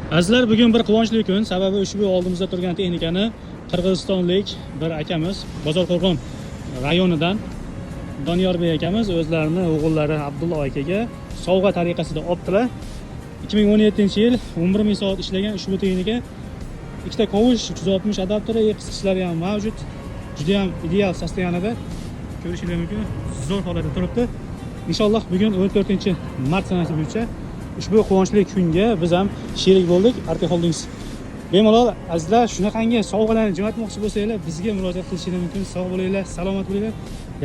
Azizlar, bugun bir quvonchli kun. Sababi ushbu oldimizda turgan texnikani qirg'izistonlik bir akamiz, Bozorqo'rg'on rayonidan Doniyorbek akamiz o'zlarini o'g'illari Abdullo akaga sovg'a tariqasida olibdilar. 2017-yil, 11 ming soat ishlagan ushbu texnika, ikkita kovush, 360 adapteri, qisqichlari ham mavjud. Juda ham ideal состояние da, ko'rishingiz mumkin, zo'r holatda turibdi. Inshaalloh, bugun 14 mart sanasi bo'yicha ushbu quvonchli kunga biz ham sherik bo'ldik. Arka Holdings bemalol, azizlar, shunaqangi sovg'alarni jo'natmoqchi bo'lsanglar, bizga murojaat qilishingiz mumkin. Sog' bo'linglar, salomat bo'linglar.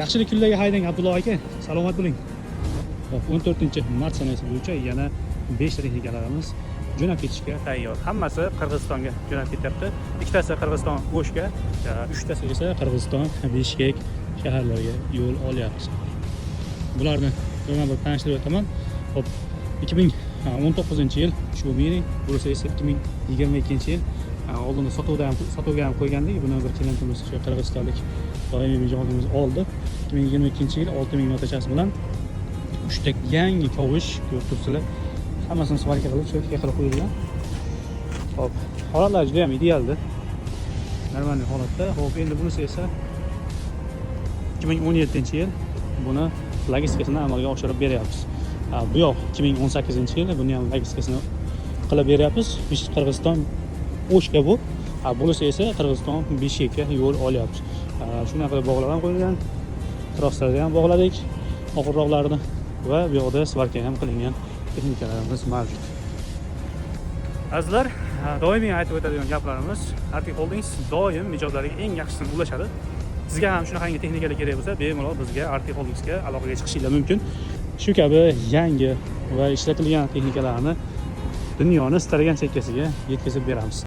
Yaxshilik kunlarga haydang, Abdulloh aka, salomat bo'ling. Hop, 14 mart sanasi bo'yicha yana 5 texnikalarimiz jo'nab ketishga tayyor. Hammasi Qirg'izistonga jo'nab ketyapti. Ikkitasi Qirg'iziston O'shga, uchtasi esa Qirg'iziston Bishkek shaharlariga yo'l olyapti. Bularni birma bir tanishtirib o'taman. Hop, 2019 yil ushbu Mini, bunisi esa 2022 yil. Oldin sotuvda ham, sotuvga ham qo'ygandik. Buni bir klientimiz, shu qirg'izistonlik doimiy mijozimiz oldi. 2022 yil, 6000 motachasi bilan, uchta yangi kovush, ko'rib turibsizlar. Hammasini сварка qilib, чётко qilib qo'yilgan. Hop, holatlar juda ham idealdi. Нормальный holatda. Hop, endi bunisi esa 2017 yil, buni logistikasini amalga oshirib beryapmiz. Bu yoq 2018 yil, buni ham logistikasini qilib beryapmiz. Qirg'iziston O'shga bu. Bunisi esa Qirg'iziston Bishkekka yo'l olyapmiz. Shunaqa qilib bog'lar ham qo'yilgan. Troslarga ham bog'ladik og'irroqlarini va bu yoqda сварка ham qilingan texnikalarimiz mavjud. Azizlar, doimiy aytib o'tadigan gaplarimiz: Artik Holdings doim mijozlarga eng yaxshisini ulashadi. Sizga ham shunaqangi texnikalar kerak bo'lsa, bemalol bizga, Artik Holdingsga aloqaga chiqishingiz mumkin. Shu kabi yangi va ishlatilgan texnikalarni dunyoni istalgan chekkasiga yetkazib beramiz.